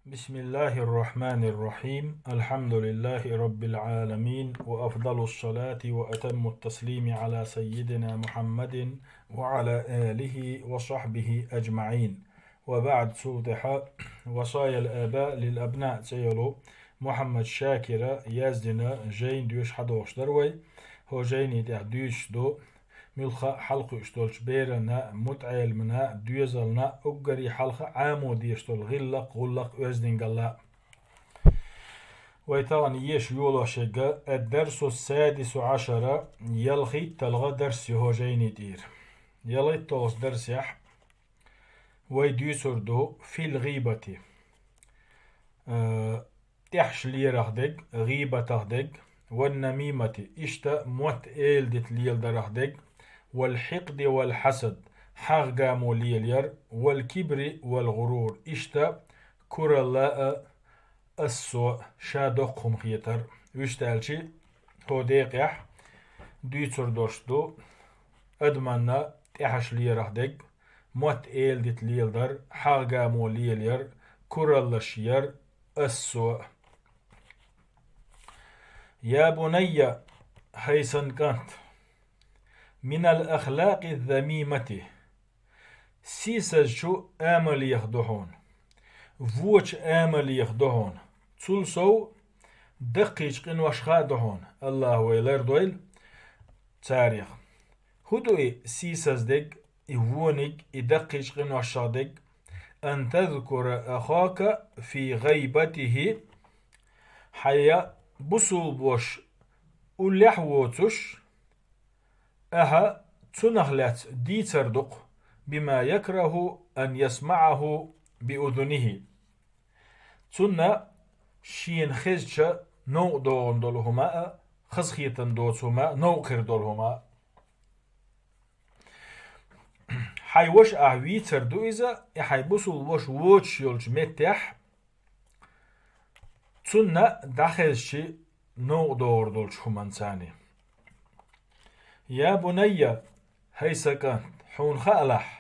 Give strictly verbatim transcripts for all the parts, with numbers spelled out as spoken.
بسم الله الرحمن الرحيم. الحمد لله رب العالمين، وأفضل الصلاة وأتم التسليم على سيدنا محمد وعلى آله وصحبه أجمعين. وبعد، цул тӀехьа «وصايا الآباء للأبناء» цӀе йолу Мухьаммад Шакира яздина жайна доьшуш хьадогӀуш дара вай. ХӀокху жайни тӀехь дуьйцуш ду муьлхха а хьалакхуьуш долчу берана, мутаӀеламна, доьзална уггаре хьалха Ӏамо дезаш долу гӀиллакх, гӀуллакх, оьздангалла. Вай тахана еша йолош ерг, ад-дарсу ссадису Ӏашара, ялхитталгӀа дарс ю хӀокху жайни тӀера. ЯлхитталгӀачу дарсехь вай дуьйцур ду фил гӀийбати, э, тӀехьаш лерах дерг, гӀийбатах дерг, ван намимати, иштта мотт эладита леладарах дерг, вал хьикъди вал хьасад, хьагӀ-гамо лелаяр, вал кибри вал гӀурур, иштта куралла а, ассо а, ша доккха хӀума хетар. Вуьшта аьлча, хӀокху декъехь дуьйцур долуш ду адаманна тӀехьаш лерах дерг, мотт эладита леладар, хьагӀ-гамо лелаяр, кураллаш яр, ассо а. Я бунайя, хӀай сан кӀант, минал ахлакъи замимати, сийсазчу амалех ду хьуна, вочу амалех ду хьуна, цул сов даккхийчу къиношха а ду хьуна, АллахӀа вай лардойла царех. ХӀун ду и сийсаз дерг, и вониг, и даккхийчу къиношах дерг? Ан тазкура ахака фи гӀайбатихӀи, хьайн бусулба ваша уллехь а воцуш, ахьа цунах лаьцна дийцар ду-кх, бима якрахӀу ан ясмаӀахӀу биузунихӀи, цунна шена хезча новкъа догӀун долу хӀума а, хазахетам доцу хӀума а, новкъа хир долу хӀума а. Хьайн ваша ахь вийцар ду иза, и хьайн бусулба ваша воцуш йолчу меттехь, цунна дӀахезча новкъа догӀур долчу хӀуманца. Я бунайя, хӀай сан кӀант, хьуна хаалахь,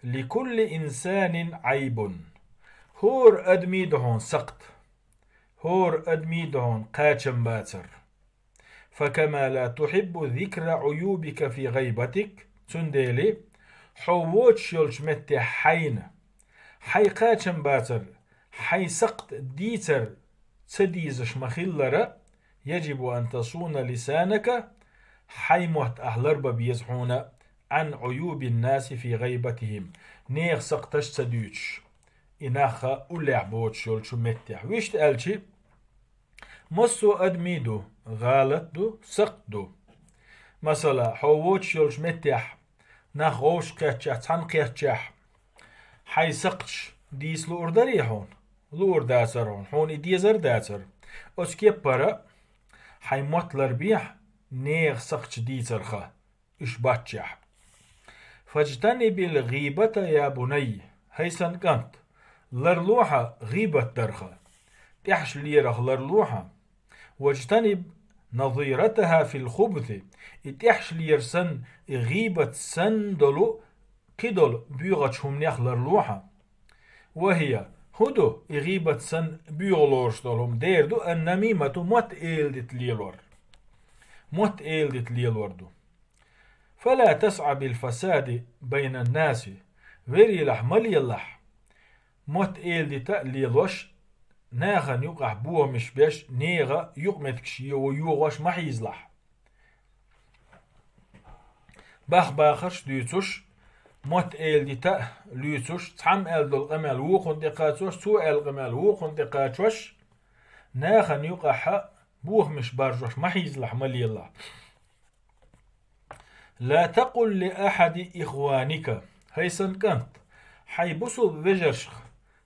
ликулли инсанин Ӏайбун, хӀора адамийн ду хьуна сакхт, хӀора адамийн ду хьуна кхачам бацар. Факама ла тухьиббу зикра Ӏуюбика фи гӀайбатик, цундела хьо воцуш йолчу меттехь хьайна хьайн кхачам бацар, хьайн сакхт дийцар ца дезаш ма-хиллара, яжибу ан тасуна лисанака, хьайн мотт ахь ларбан беза хьуна, Ӏан Ӏуюбин-наси фи гӀайбатихӀим, нехан сакхташ ца дуьйцуш, и нах уллехь боцуш йолчу меттехь. Вуьшта аьлча, массо а адамийн ду, гӀалат ду, сакхт ду. Масала, хьо воцуш йолчу меттехь нах вовшах кхетчехь, цхьаьна кхетчехь, хьайн сакхташ дийца луур дарий хьуна? Луур дацара хьуна, хьуна и дезар а дацара. Оцу кеппара хьайн мотт ларбехьа, нехан сакхташ дийцарх уьш баччехь. Фажтанибил гӀийбата, я бунай, хӀай сан кӀант, ларло хьан гӀийбат дарх, тӀехьаш лерах ларло хьан. Важтаниб назиратахӀа фил хубси, и тӀехьаш лер санна, и гӀийбат санна долу кхидолу боьгӀачу хӀуманех ларло хьан. ВахӀия, хӀун ду и гӀийбат санна боьгӀа лоруш долу хӀума? Дера ду ан-намимату, мотт эладита лелор. Мотт эладита лелор ду. Фала тасъа бил фасади байнан-наси, верийлахь ма лелалахь, мотт эладита а лелош, нахана юкъахь бохамаш беш, нехан юкъаметтигаш йо-, йогӀош ма хьийзалахь. Бах-бахарш дуьйцуш, мотт эладита а луьйцуш, цхьамма аьлла долу къамел вукхунна тӀекхачош, цо аьлла къамел вукхунна тӀекхачош, нахана юкъахь бохамаш баржош ма хьийзалахь, ма лелалахь. Ла такъул ли ахьади ихваника, хӀай сан кӀант, хьайн бусулба вежаршах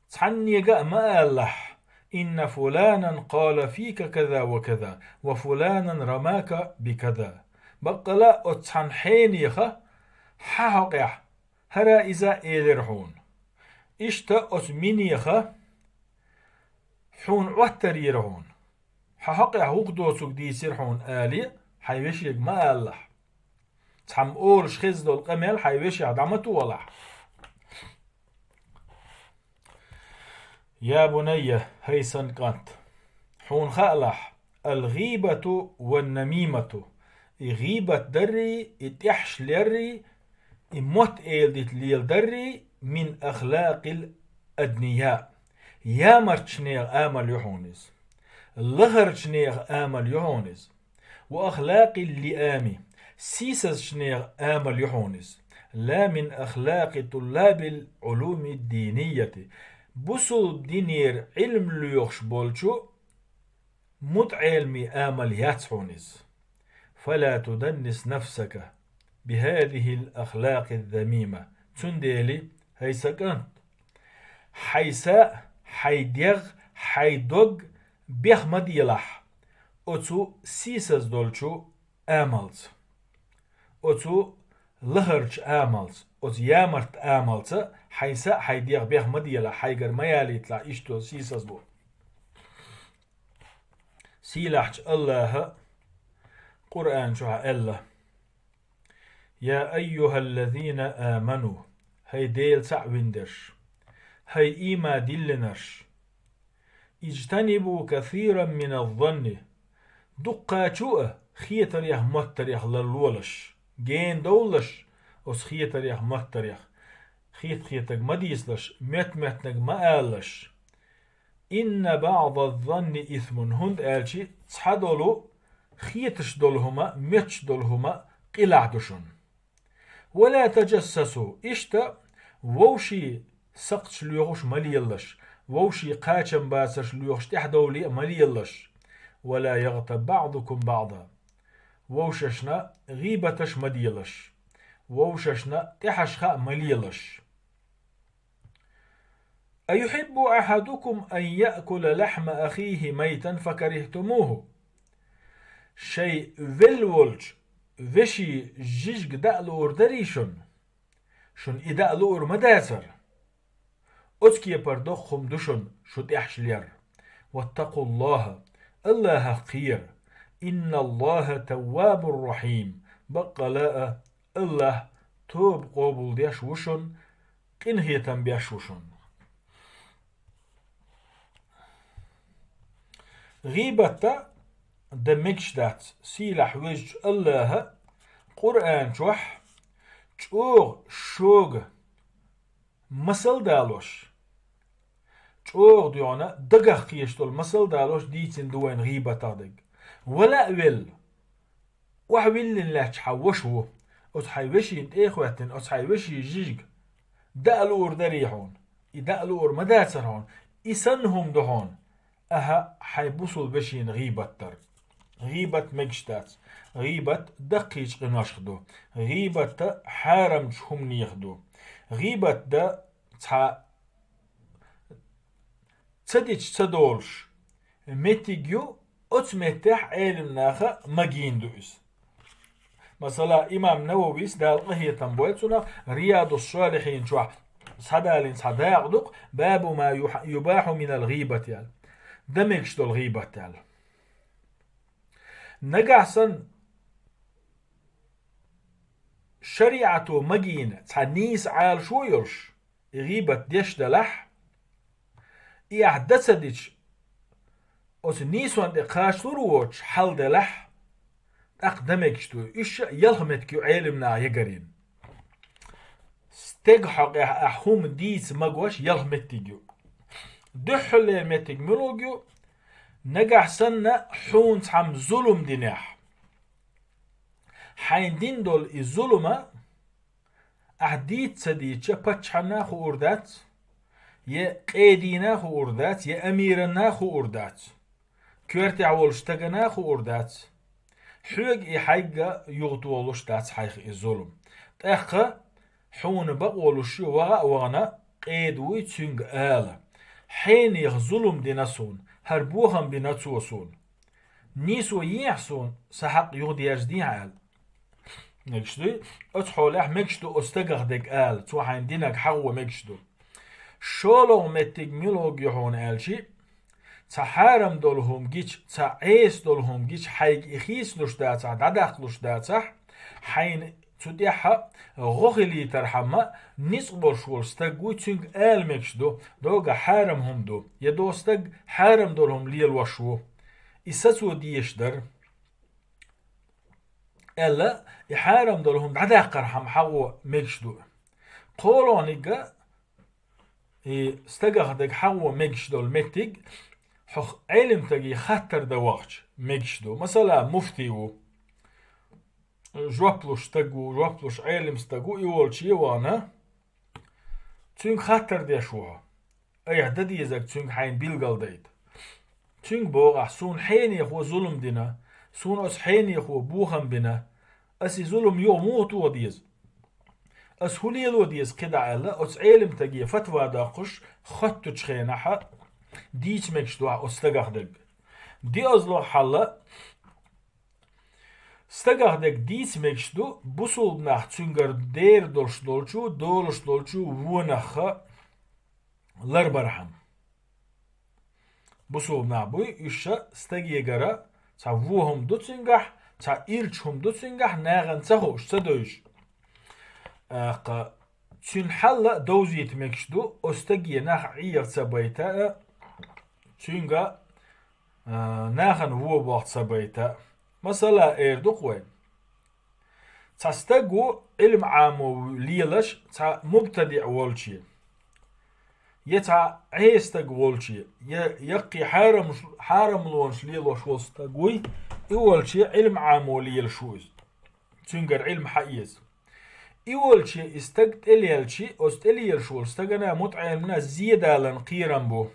цхьаннега а ма алалахь: «Инна фуланан къала фика каза ва каза, ва фуланан рамака би каза». Баккъала оцу цхьана хьенеха хьан хьокъехь хӀара иза элира хьуна. Иштта оцу минеха хьуна Ӏоттар йира хьуна. Хьан хьокъехь вукху доцург дийцира хьуна, али, хьайн вешега ма алалахь. Цхьамма олуш хезна долу къамел хьайн вешех дӀа ма тохалахь. يا بني, хӀай сан кӀант, хьуна хаалахь, الغيبة والنميمة, и гӀийбат даррий, и тӀехьаш леррий, и мотт эладита леладаррий, من أخلاق الأدنياء, ямартчу нехан амал ю хьуна иза, лахарчу нехан амал ю хьуна иза. وأخلاق اللئام, сийсазчу нехан амал ю хьуна иза. لا من أخلاق طلاب العلوم الدينية, бусулба динера Ӏилма лоьхуш болчу мутаӀеламийн амал яц хьуна иза. فلا تدنس نفسك بهذه الأخلاق الذميمة. Цундела, хӀай сан кӀант, хьайн са, хьайн дегӀ, хьайн дог бех ма делахь оцу сийсаз долчу амалца, оцу лахарчу амалца, оцу ямарт амалца хьайн са, хьайн дегӀ бех ма делахь, хьайгара ма ялийталахь иштта сийсаз бу. Сийлахьчу АллахӀа Къуръан чохь аьлла: يا أيها الذين آمنوا, хӀай Дела цхьаъ вина дерш, хӀай ийман диллинарш, اجتنبوا كثيرا من الظن, дуккхачу а хетарех, моттарех ларлолаш, гена довлалаш оцу хетарех, моттарех, хета-хетаг ма дийцалаш, моьтту-моьттунаг ма алалаш. إن بعض الظن إثم, хӀунда аьлча цхьадолу хеташ долу хӀума, моьттуш долу хӀума къилахь ду шуна. ولا تجسسوا, иштта вовшийн сакхташ лоьхуш ма лелалаш, вовшийн кхачам бацарш лоьхуш тӀаьхьадовле а ма лелалаш. ولا يغتب بعضكم بعضا, вовшашна гӀийбаташ ма делаш, вовшашна тӀаьхьашха а ма лелаш. أيحب أحدكم أن يأكل لحم أخيه ميتا فكرهتموه. Шайн велла волчу вешин жижиг даа луур дарий шуна? Шуна и даа луур ма дацара. Оцу кепара доккха хӀума ду шуна шу тӀаьхьаш лер. واتقوا الله, АллахӀах кхера. إن الله تواب رحيم. Баккъала а, АллахӀ тоба къобалдеш ву шуна, къинхетам беш ву шуна. ГӀийбат дан мегаш дац, сийлахь везачу АллахӀа Къуръан чохь чӀогӀа шога масал далош, чӀогӀа дуьхьана дагах кхеташ долу масал далош дийцина ду вайна гӀийбатах дерг. Вала а велла, охьавиллина лаьтташ хьан ваша ву, оцу хьайн вешина тӀе а хӀоьттина, оцу хьайн вешин жижиг даа луур дарий хьуна? И даа луур ма дацара хьуна, и санна хӀума ду хьуна. Аха, хьайн бусул вешина гӀийбат дар. ГӀийбат мегаш дац. ГӀийбат даккхийчу къиношах ду. ГӀийбат хьарамчу хӀуманех ду. ГӀийбат дан цхьа ца дича ца долуш меттиг ю, оцу меттехь Ӏелимнаха магийна ду иза. Масала, имам Нававис, Дала къинхетам бойла цунах, Риядус-Солихьин чохь схьадалийна цхьа дакъа ду-кх, باب ما يباح من الغيبة аьлла. Дан мегаш долу гӀийбат аьлла. Нагахь санна шариӀато магийна цхьа нийса Ӏалашо йолуш, и гӀийбат деш делахь, и ахь дан ца дича, оцу нийсонна тӀе кхачалур воцуш хьал делахь, тӀаккха дан мегаш ду. Уьш а ялх меттиг ю Ӏелимнаха ягарйина. Стеган хьокъехь ахь хӀума дийца магош ялх меттиг ю. Дуьххьарлера меттиг муьлхарг ю? Нагахь санна хьуна цхьамма зулум динехь, хьайна дина долу и зулам а ахь дийца ца дийцча, паччахьанна а хуур дац, я къедина а хуур дац, я амиранна а хуур дац, коьртехь волчу стагана а хуур дац. Хьоьга и хьайга юхатолуш дац хьайх и зулам. ТӀаккха хьуна бакъо луш ю, ваха а вахана, къеда вуй цуьнга ала: «Хьенех зулам дина суна, хӀара бохам бина цо суна. Нийсо ехьа суна, сан хьакъ юхадерзадехьа», — аьлла. Мегаш дуй? Оцу хьолехь мегаш ду оцу стагах дерг ала, цо хьайна динарг хьахо мегаш ду. ШолгӀа меттиг муьлхарг ю хьуна аьлчи, цхьа хьарам долу хӀума гича, цхьа Ӏеса долу хӀума гича, хьайга и хийцалуш дацахь, дӀадаккхалуш дацахь, хьайна Цу тӀехьа гӀо хилийтархьама, ницкъ болуш волу стаг вуй, цуьнга ала мегаш ду, догахь хьарам хӀума ду, я догӀу стаг хьарам долу хӀума лелош ву. И сацо дезаш дара. Аьлла, и хьарам долу хӀума дӀадаккхархьама хьагӀо мегаш ду. КхоалгӀаниг а, и стагах дерг хьагӀо мегаш долу меттиг, хьо Ӏелимстаге хаттар дан вахча мегаш ду. Масала, муфтий ву, жоп луш стаг ву, жоп луш Ӏелимстаг ву, и волчу а вахана, цуьнга хаттар деш ву хьо. Айхьа дан дезарг цуьнга хьайна билгалдайта. Цуьнга боху ахь: «Суна хьенехо зулам дина, суна оцу хьенехо бохам бина, ас и зулам юха муха тоха деза? Ас хӀун лело деза кхидӀа?» аьлла, оцу Ӏелимстаге фатва доккхуш хоттучу хенахьа, дийца мегаш ду ахь оцу стагах дерг. ДиъазлогӀа хьал а, стагах дерг дийца мегаш ду, бусулба нах цуьнгара дер долуш долчу, долуш долчу вонах а ларбархьама. Бусулба нах буй, уьш ша стагегара цхьа вон хӀума ду цуьнгахь, цхьа ирча хӀума ду цуьнгахь, нахана ца хууш, ца девзаш. ТӀаккха цуьнан хьал а довзийта мегаш ду, оцу стаге нах Ӏеха ца байта а, цуьнга, а, нахана вон боху ца байта а. Масала, эр ду-кх вай. Цхьа стаг ву Ӏилма Ӏамо лелаш цхьа мубтадиъ волче, я цхьа Ӏеса стаг волче, я яккхий хьарамш-, хьарамлонаш лелош волу стаг вуй, и волче Ӏилма Ӏамо лелаш ву иза. Цуьнгара Ӏилма хьаэца. И волче и стаг тӀелелчи, оцу тӀелелаш волу стагана мутаӀеламна зе далан кхерам бу.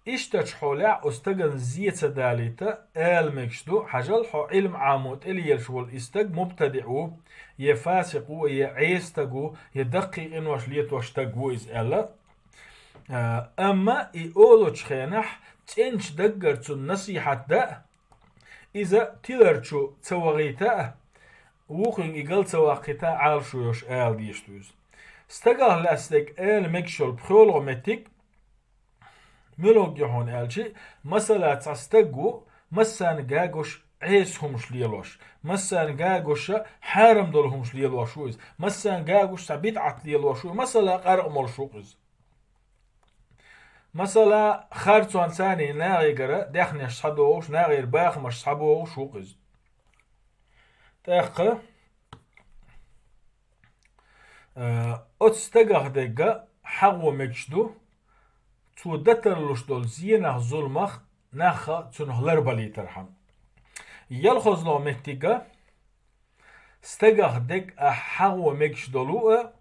Ишттачу хьолехь оцу стагана зе ца далийта, ала мегаш ду, хьажал, хьо Ӏилма Ӏамо тӀелелаш волу и стаг мубтадиъ ву, я фасикъ ву, я Ӏеса стаг ву, я даккхий къинош летош стаг ву иза аьлла. А, амма и олучу хенахь цӀеначу даггара цунна насихьат дан а, иза тиларчу ца вахийта а, вукхуьнга и гал ца ваккхийта а Ӏалашо йолуш ала дезаш ду иза. Стагах лаьцна дерг ала мегаш йолу пхоьалгӀа меттиг, муьлхарг ю хьуна аьлчи, масала, цхьа стаг ву, массарна гуш Ӏеса хӀумаш лелош, массарна гуш хьарам долу хӀумаш лелош ву иза, массарна гуш цхьа бидӀат лелош ву, масала, къаркъа молуш ву-кх иза. Масала, харцонца царний нахегара даьхнеш схьадогӀуш, нахера бахамаш схьабогӀуш ву-кх иза. ТӀаккха, э, оцу стагах дерг а хьагӀо мегаш ду, цо дан тарлуш долу зенах, зуламах нах а цунах ларбалийтархьама. ЯлхолгӀа меттиг а, стагах дерг ахь хьагӀо мегаш долу а,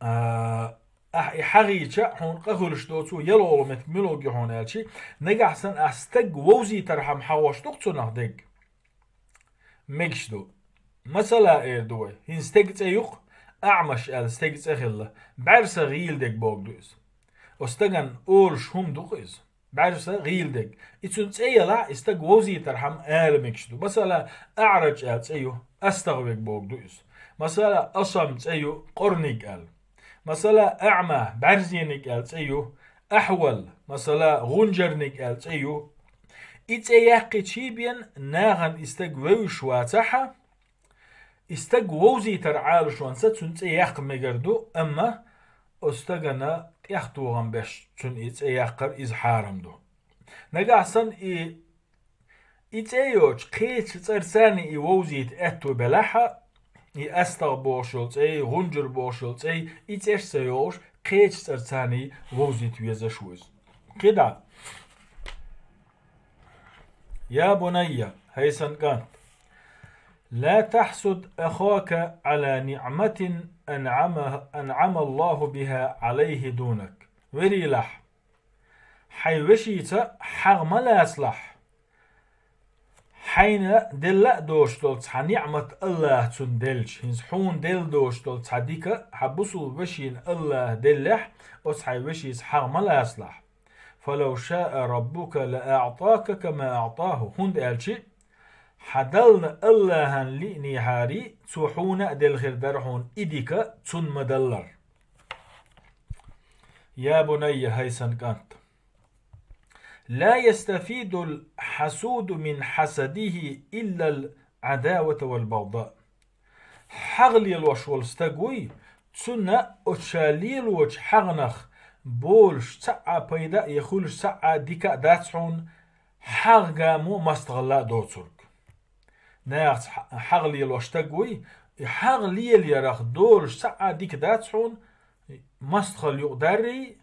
а, ахь и хьагӀийча, хьуна къа хуьлуш доцу ялхолгӀа меттиг муьлхарг ю хьуна аьлчи, нагахь санна ахь стаг вовзийтархьама хьагӀош ду-кх цунах дерг? Мегаш ду. Масала, эр ду вай, хӀинца стеган цӀе ю-кх, АӀмаш аьлла стеган цӀе хилла, бӀаьрса гӀийла дерг бохург ду иза. Оцу стагана олуш хӀума ду-кх иза. БӀаьрса гӀийла дерг. И цуьнан цӀе ялахь, и стаг вовзийтархьама ала мегаш ду. Масала, АӀраджа аьлла цӀе ю, астагӀа верг бохург ду иза. Масала, Асам цӀе ю, къорниг аьлла. Масала, АӀма, бӀаьрзениг аьлла цӀе ю, Ахьвал, масала, гӀунжарниг аьлла цӀе ю. И цӀе яьккхича бен нахана и стаг вевзаш вацахьа, и стаг вовзийтар Ӏалашонца цуьнан цӀе яккха мегар ду, амма оцу стагана тӀехтохам беш цуьнан и цӀе яккхар, иза хьарам ду. Нагахь санна и, и цӀе йоцуш кхечу цӀарцарний и вовзийта аьтто белахьа, и астагӀа бохуш йолу цӀей, гӀунжар бохуш йолу цӀей, и цӀеш а ца йогӀуш, кхечу цӀарцарний вовзийта везаш ву иза. КхидӀа. Я бунайя, хӀай сан кӀант, ла тахьсуд ахака Ӏала ниӀматин анӀама, анӀама Аллаху биха Ӏалайхи дунак. Верийлахь, хьайн вешица хьагӀ ма лацалахь. Хьайна делла а доцуш долу цхьа ниӀмат АллахӀа цунна делча, хӀинца хьуна делла доцуш долу цхьа дика хьан бусулба вешина АллахӀа деллехь, оцу хьайн вешица хьагӀ ма лацалахь. Фалав шаа раббука ла аӀтака кама аӀтаху, хӀунда аьлча хьан Далла АллахӀан лиънехьарий, цо хьуна а делла хир дара хьуна и дика цунна ма-даллара. Я бунайя, хӀай сан кӀант. Ла ястафидул хьасуду мин хьасадихи иллал Ӏадавата вал багъда. хьагӀ лелош волу стаг вуй, цунна оцу ша лелочу хьагӀнах болуш цхьа а пайда а, я хуьлуш цхьа а дика а дац хьуна, хьагӀ гамо мастагӀалла а доцург. Нахаца хьагӀ лелош стаг вуй, и хьагӀ лелаярах долуш цхьа а дика дац хьуна, мастагӀалла юкъадаррий,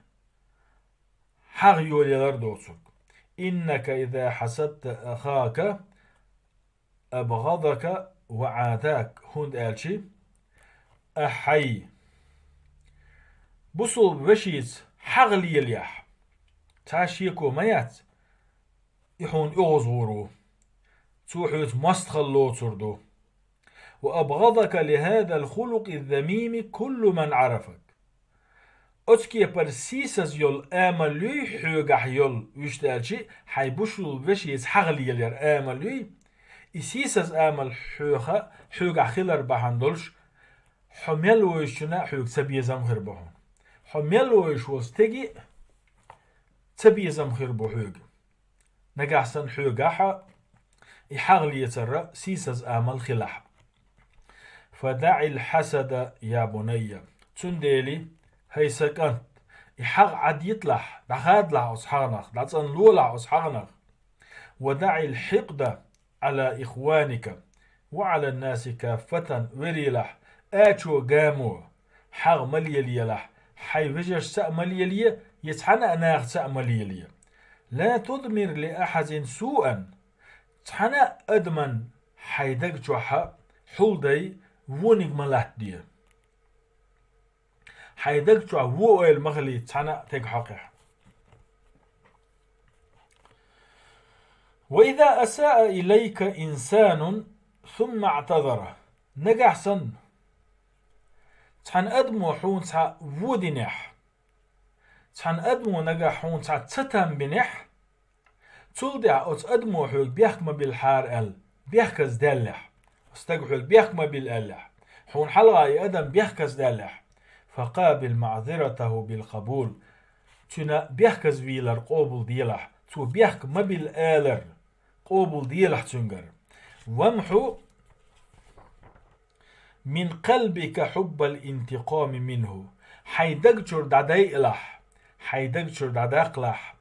хьагӀ йолаялар доцург. «Иннака иза хьасадта ахака абгӀадака ва Ӏадака», хӀунда аьлча, ахьа хьайн бусулба вешица хьагӀ лелаяхь, цхьа шеко ма яц, и хьуна оьгӀазвур ву. Цо хьоьца мостагӀалла лоцур ду. «Ва абгӀадака лихӀазал хулукъи замими куллу ман Ӏарафак». Оцу кепара сийсаз йолу амал юй хьоьгахь йолу, вуьшта аьлча, хьайн бусулба вешица хьагӀ лелаяр амал юй, и сийсаз амал хьоьха, хьоьгахь хилар бахьана долуш, хьо мел вевзачунна хьоьга цабезам хир бу хьуна. Хьо мел вевзаш волу стеган цабезам хир бу хьоьга. Нагахь санна хьоьгахь и хьагӀ лецар сийсаз амал хилахь. «ФадаӀил хьасада, я бунайя». Цундела, хӀай сан кӀант, и хьагӀ Ӏадйиталахь, дӀахадалахь оцу хьагӀнах, дӀацӀанлолахь оцу хьагӀнах. «Ва даӀил хьикъда Ӏала ихваника ва Ӏала ннаси каффатан», верийлахь, ачо гамо хьагӀ ма лелаелахь, хьайн вежаршца а ма лелае, я цхьана а нахаца а ма лелае. «Ла тудмир ли ахьадин суан», цхьана а адаман хьайн даг чохь хьулдай вониг ма латтаде. Хьайн даг чохь вон ойла ма хилийта цхьана а тега хьокхехь. «Ва иза асаа илайка инсанун сумма аътазара». Нагахь санна, цхьана адамо хьуна цхьа вон динехь, цхьана адамо нагахь хьуна цхьа цатам бинехь, цул тӀаьхьа оцу адамо хьоьга бехк ма биллахьара аьлла, бехказа даьллехь, стага хьоьга бехк ма билла аьллехь, хьуна хьалха и адам бехказа даьллехь, «факъабил маъзиратаху билкъабул». Цуьнан бехказа вийлар къобал делахь, цо бехк ма билла алар къобал делахь цуьнгара. «Вамхьу мин къалбика хьуббал интикъами минху». Хьайн даг чуьра дӀадайалахь, хьайн даг чуьра дӀадаккхалахь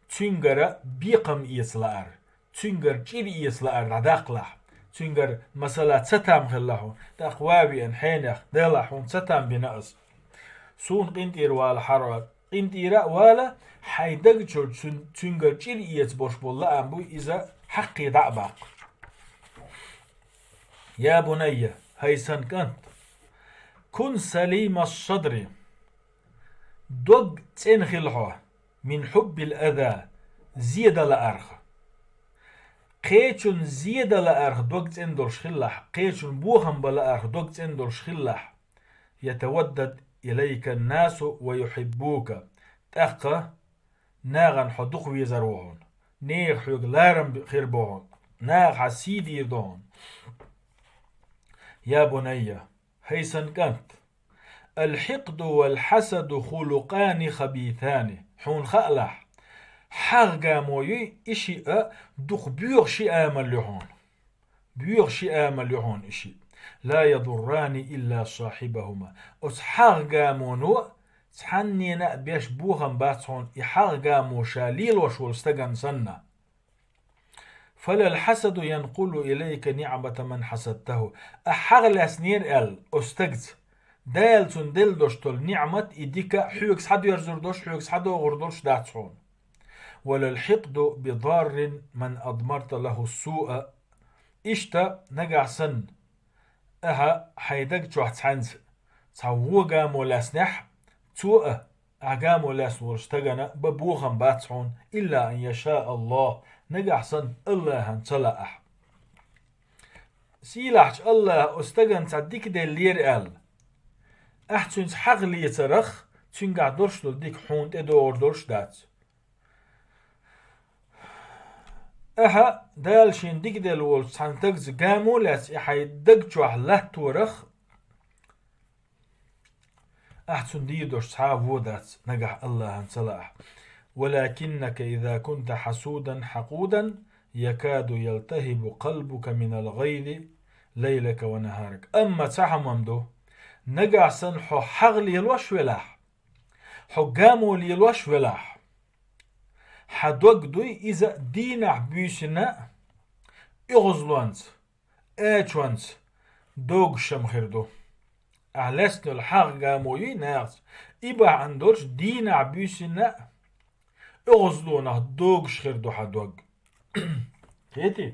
цуьнгара бекхам эца лаар, цуьнгара чӀир эца лаар дӀадаккхалахь, цуьнгара, масала, цатам хилла хьуна, тӀаккха ван веана хьенех, делахь хьуна цатам бина аса. Суна къинтӀера вала хьарор, къинтӀера а вала, хьайн даг чуьра цуьн-, цуьнгара чӀир эца болуш болу лаам буй иза хьаккхе дӀа а баккха. «Я бунайя, хӀай сан кӀант, кун салимас садри». Дог цӀена хила хьо, «мин хьуббил аза», зен дан лаарх. Кхечун зен дан лаарх дог цӀена долуш хилалахь, кхечун бохам бан лаарх дог цӀена долуш хилалахь. «Ятаваддад илайка ннасу ва юхьиббука». ТӀаккха нахана хьо дукха везар ву хьуна. Нехан хьоьга ларам хир бу хьуна. Наха хьан сий дийр ду хьуна. «Я бунайя, хӀай сан кӀант, алхьикъду валхьасаду хулукъани хабисани». Хьуна хаалахь, хьагӀ гамо юй, и шиъ а дукха боьха ши амал ю хьуна. Боьха ши амал ю хьуна и шиъ. «Ла ядуррани илла сахьибахума». Оцу хьагӀ гамоно цхьаннена а беш бохам бац хьуна, и хьагӀ гамо ша лелош волу стагана санна. «Фалал хьасаду янкъулу илайка ниъмата ман хьасадтаху». Ахь хьагӀ лаьцнера аьлла оцу стагца, Дала цунна делла долуш долу ниъмат, и дика хьоьга схьадоьрзур долуш, хьоьга схьадогӀур долуш дац хьуна. «Валал хьикъду бидаррин ман адмарта лаху суа». Иштта нагахь санна, ахьа хьайн даг чохь цхьаьнца цхьа вон гамо лаьцнехь, цо а, ахь гамо лаьцна волчу стагана бан бохам бац хьуна, илла ан яша Аллах, нагахь санна Аллахьан ца лаахь. Сийлахьчу Аллаха оцу стагана цхьа дика деллера аьлла, ахь цуьнца хьагӀ лецарах, цуьнгахь долуш долу дика хьуна тӀедогӀур долуш дац. Ахьа Дала шена дика делла волчу цхьана стагца гамо а лаьцна, и хьайн даг чохь латторах, ахь цунна дийр долуш цхьа а вон дац, нагахь Аллахьан ца лаахь. «Валакиннака иза кунта хьасудан хьакъудан, якаду ялтахибу къалбука минал гӀайзи, ليلك ونهارك. Амма цхьа хӀума ду, нагахь санна хьо хьагӀ лелош велахь, хьо гамо лелош велахь, хьан дог дуй иза дийнахь-буьйсанна оьгӀазлонца, ачонца догуш-м хир ду. Ахь лаьцна йолу хьагӀ гамо юй нахаца, и бахьана долуш дийнахь-буьйсанна оьгӀазлонах догуш хир ду хьан дог. Кхетий?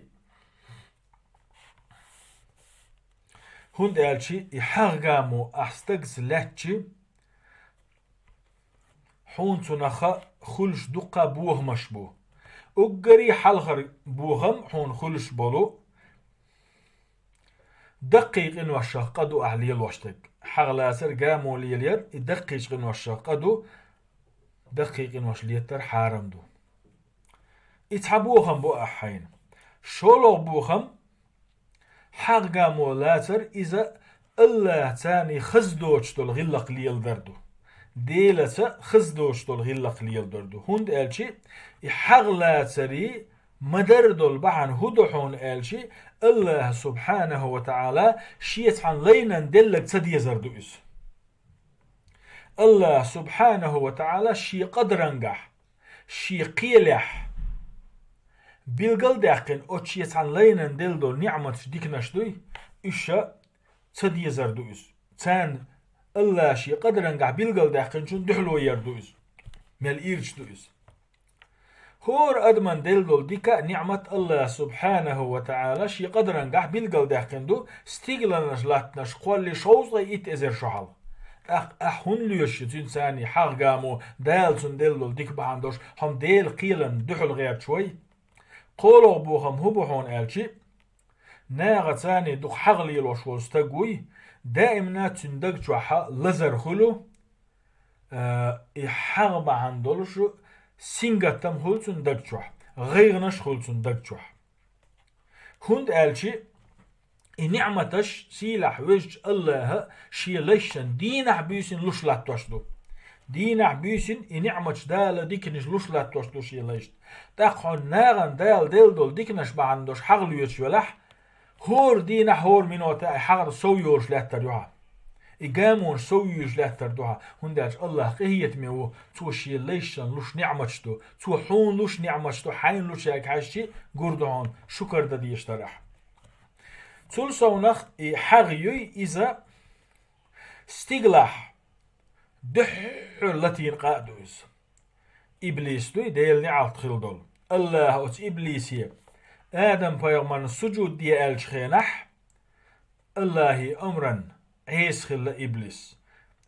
ХӀунда аьлча и хьагӀ гамо ахь стагца лаьттачи, хьуна цунах хуьлуш дуккха бохамаш бу. Уггаре хьалхара бохам хьуна хуьлуш болу даккхий къиношах къа ду ахь лелош дерг. ХьагӀ лацар, гамо лелаяр и даккхийчу къиношах къа ду, даккхий къинош летар хьарам ду. И цхьа бохам бу ахь хьайна. ШолгӀа бохам, хьагӀ гамо лацар иза АллахӀаца хаза доцуш долу гӀиллакх леладар ду. Делаца хаза доцуш долу гӀиллакх леладар ду. ХӀунда аьлча и хьагӀ лацаре ма-дарра долу бахьана хӀун ду хьуна аьлча, АллахӀа субхьанаху ва таӀала шен цхьана лайнан делларг ца дезар ду иза. АллахӀа субхьанаху ва таӀала шен къадарангахь, шен кхелехь билгалдаьккхина оцу шен цхьана лайнан делла долу ниӀматаш, диканаш дуй, уьш ша ца дезар ду иза. Царна АллахӀа шен къадарангахь билгалдаьккхинчунна дуьхьало яр ду иза. Мел ирча ду иза. ХӀора адаман делла долу дика а, ниӀмат АллахӀа субхьанаху ва таӀала шен къадарангахь билгалдаьккхина ду, стигланаш латтанаш кхоллий шовзткъе итт эзар шо хьалха. ТӀаккха ахь хӀунда лоьшу цуьнан царний хьагӀ гамо, Дала цунна делла долу дика бахьана долуш, хьо-м Делан кхелана дуьхьал гӀерташ вай? КхоалгӀа бохам хӀун бу хьуна аьлча, нахаца дукха хьагӀ лелош волу стаг вуй, даимна цуьнан даг чохь лазар хуьлу, а, и хьагӀ бахьана долуш сингаттам хуьлу цуьнан даг чохь, гӀайгӀанаш хуьлу цуьнан даг чохь. ХӀунда аьлча и ниӀматаш сийлахь везачу АллахӀа шен лайшна дийнахь-буьйсина луш латтош ду. Дийнахь-буьйсина и ниӀматаш, Дала диканаш луш латтош ду шен лайшна. ТӀаккха хьуна нахана Дала делла долу диканаш бахьана долуш хьагӀ лоьцуш велахь, хӀора дийнахь, хӀора минота и хьагӀ сов йолуш лаьттар ю хьан. И гамонаш сов йоьдуш лаьттар ду хьан, хӀунда аьлча АллахӀ къинхетаме ву, Цо шен лайшна луш ниӀматаш ду, Цо хьуна луш ниӀматаш ду, хьайна луш ерг хьаьжча гур ду хьуна, шукар дан дезаш дара ахь. Цул совнах и хьагӀ юй иза стигалахь дуьххьара латийна къа а ду иза. Иблис дуй, Делан неӀалт хилла долу. АллахӀа оцу иблисе Адам-пайхамарна сужуд де аьллачу хенахь, АллахӀан омранна Ӏеса хилла иблис.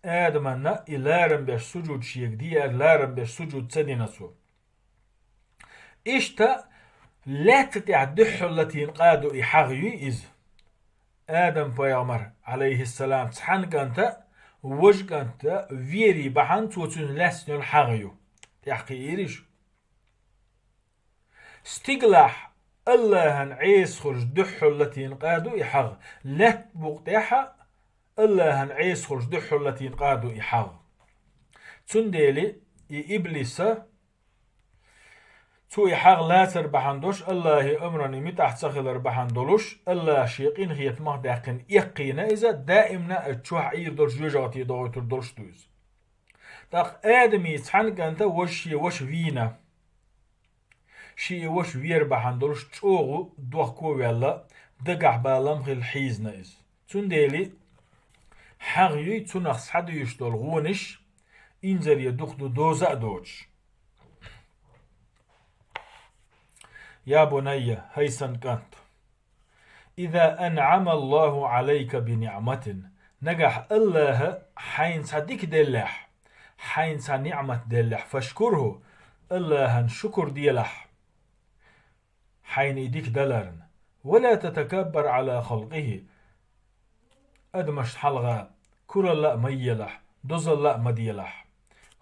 Адамна и ларам беш сужуд шега де аьлла, ларам беш сужуд ца дина цо. Иштта лаьтта тӀехь дуьххьара латийна къа а ду и хьагӀ юй иза. Адам-пайхамар, Ӏалайхиссалам, цхьана кӀанта, важа кӀанта верий бахьана цо цуьнан лаьцна йолу хьагӀ ю. ТӀехь кхиийриш. Стигалахь АллахӀан Ӏеса хуьлуш дуьххьара латийна къа а ду и хьагӀ. Лаьтта букъа тӀехь АллахӀан Ӏеса хуьлуш дуьххьара латийна къа а ду и хьагӀ. Цундела и иблиса цо и хьагӀ лацар бахьана долуш, АллахӀан омранна муьтӀахь ца хилар бахьана долуш, АллахӀа шен къинхетамах даьккхина эккхийна иза, даимна а чохь Ӏийр долуш жоьжахати догӀуьйтур долуш ду иза. ТӀаккха Адамий цхьана кӀанта важа шен ваша вийна. Шен и ваша вер бахьана долуш чӀогӀа дохко а ваьлла, дагахь бала-м хилла хьийзна иза. Цундела хьагӀ юй, цунах схьадуьйш долу гӀонаш инзаре дукха ду, доза а доцуш. Я бунайя, хӀай сан кӀант! Иза анӀама Аллаху Ӏалайка би ниӀматин, нагахь АллахӀа хьайна цхьа дика деллехь, хьайна цхьа ниӀмат деллехь, фашкурху, АллахӀан шукур делахь, хьайна и дика даларна. Ва ла татакаббар Ӏала халкъихи, адамашна хьалха куралла а ма елахь, дозалла а ма делахь.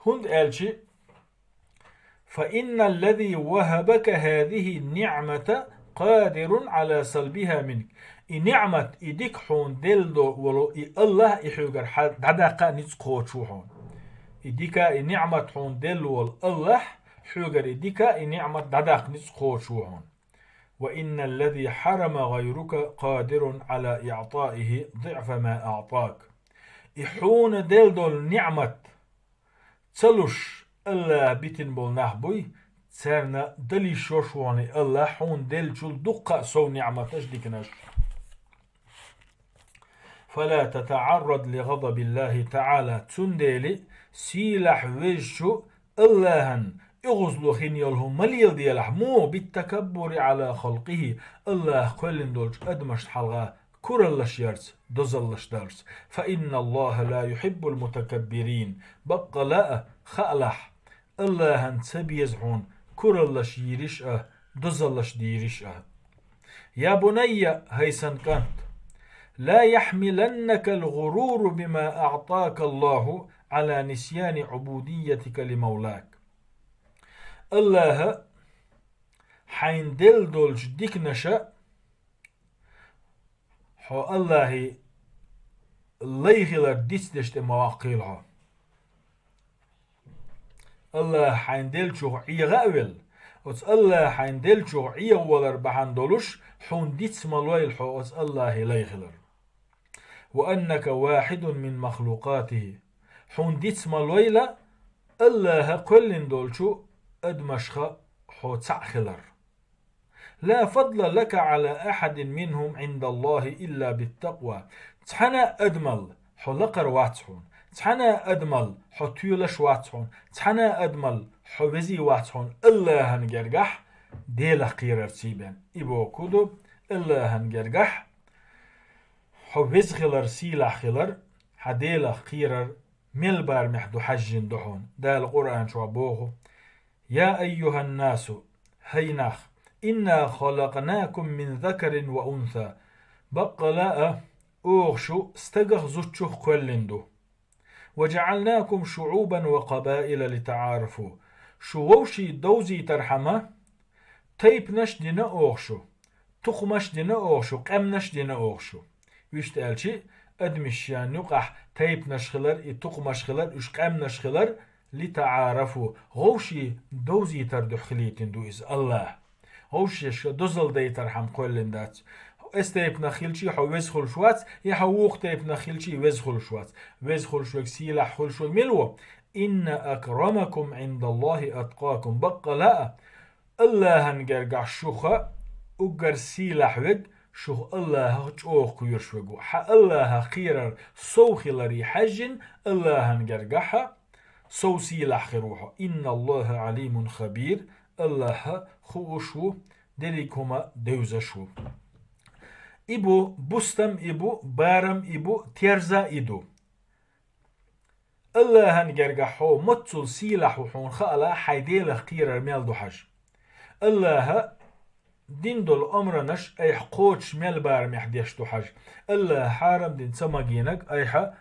ХӀунда аьлча, фа инналлази вахабака хазихи ниӀмата къадирун Ӏала салбиха минк. И ниӀмат, и дика хьуна делла волу и АллахӀ, и хьоьгара хьа-, дӀадаккха а ницкъ кхочуш ву хьуна. И дика, и ниӀмат хьуна делла волу АллахӀ, хьоьгара и дика, и ниӀмат дӀадаккха ницкъ кхочуш ву хьуна. وإن الذي حرم غيرك قادر على إعطائه ضعف ما أعطاك. И хьуна делла долу ниӀмат ца луш, АллахӀа битина болу нах буй, царна дала йиш йолуш ву хьуна АллахӀа хьуна деллачул дуккха а сов ниӀматаш, диканаш. فلا تتعرض لغضب الله تعالى, цундела сийлахь везачу АллахӀан оьгӀазло хин йолу хӀума ма леладелахь, муха, بالتكبر على خلقه, АллахӀа кхоьллина долчу адамашна хьалха кураллаш ярца, дозаллаш дарца. فإن الله لا يحب المتكبرين, баккъала а хаалахь, АллахӀан ца беза хьуна кураллаш йийриш а, дозаллаш дийриш а. يا بني, хӀай сан кӀант, لا يحملنك الغرور بما أعطاك الله على نسيان عبوديتك لمولاك. АллахӀа хьайна делла долчу диканаша хьо АллахӀе лай хилар дицдеш тӀе ма ваккхийла хьо. АллахӀа хьайна деллачух Ӏеха а велла, оцу АллахӀа хьайна деллачух Ӏеха валар бахьана долуш, хьуна диц ма лойла хьо оцу АллахӀе лай хилар. وأنك واحد من مخلوقاته, хьуна диц ма лойла АллахӀа кхоьллина долчу адамашха хьо цхьаъ хилар. لا فضل لك على أحد منهم عند الله إلا بالتقوى. Цхьана а адамал хьо лакхара вац хьуна, цхьана а адамал хьо тоьлуш вац хьуна, цхьана а адамал хьо везий вац хьуна АллахӀан гергахь Делах кхерарций бен. И бохург ду, АллахӀан гергахь хьо веза хилар, сийлахь хилар, хьан Делах кхерар мел барамехь ду хьаьжжина ду хьуна. Дала Къуръан чохь боху: يا أيها الناس, хӀай нах, إنا خلقناكم من ذكر وأنثى, баккъала а оха шу стагах, зудчух кхоьллина ду. وجعلناكم شعوبا وقبائل لتعارفوا, шу вовший довзийтархьама, тайпанаш дина оха шу, тукхамаш дина оха шу, къаьмнаш дина оха шу. Вуьшта аьлчи, адамаш шен юкъахь тайпанаш хилар, и тукхамаш хилар, уьш къаьмнаш хилар, لتعارفوا, вовший довзийтар дуьхьа хилийтина ду иза АллахӀа. Вовшашка дозалла дайтархьама кхоьллина дац. Эс тайпанах хилчий хьо веза хуьлуш вац, я хьо вукху тайпанах хилчий веза хуьлуш вац. Веза хуьлуш верг, сийлахь хуьлуш верг мила ву? إن أكرمكم عند الله أتقاكم. Баккъала а, АллахӀан гергахь шуха уггар сийлахь верг, шух АллахӀах чӀогӀа кхоьруш верг ву. Хьан АллахӀах кхерар сов хиларе хьаьжжина, АллахӀан гергахьа сов сийлахь хир ву хьо. إن الله عليم خبير, АллахӀ хууш ву, дерриг хӀума девзаш ву. И бу бустам, и бу барам, и бу терза и ду. АллахӀан гергахь хьо маццул сийлахь ву хьуна хаала, хьайн Делах кхерар мел ду хьажа. АллахӀа дина долу омранаш айхьа кхочуш мел барамехь деш ду хьажа. АллахӀа хьарам дина ца магийнарг айхьа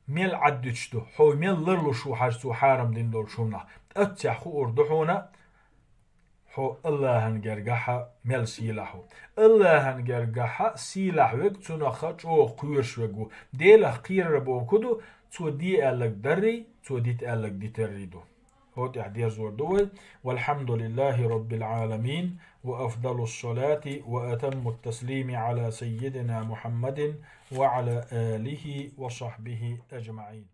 мел Ӏаддуьтуш ду, хьо мел ларлуш ву хьажа цо хьарам дина долчу хӀуманах. Оццехь хуур ду хьуна, хьо АллахӀан гергахьа мел сийлахь ву. АллахӀан гергахьа сийлахь верг, цунах чӀогӀа кхоьруш верг ву. Делах кхерар бохург ду, цо де аьлларг даррий, цо дита аьлларг дитаррий ду. ХӀокху тӀехь дерзор ду вай. والحمد لله رب العالمين، وأفضل الصلاة وأتم التسليم على سيدنا محمد وعلى آله وصحبه أجمعين.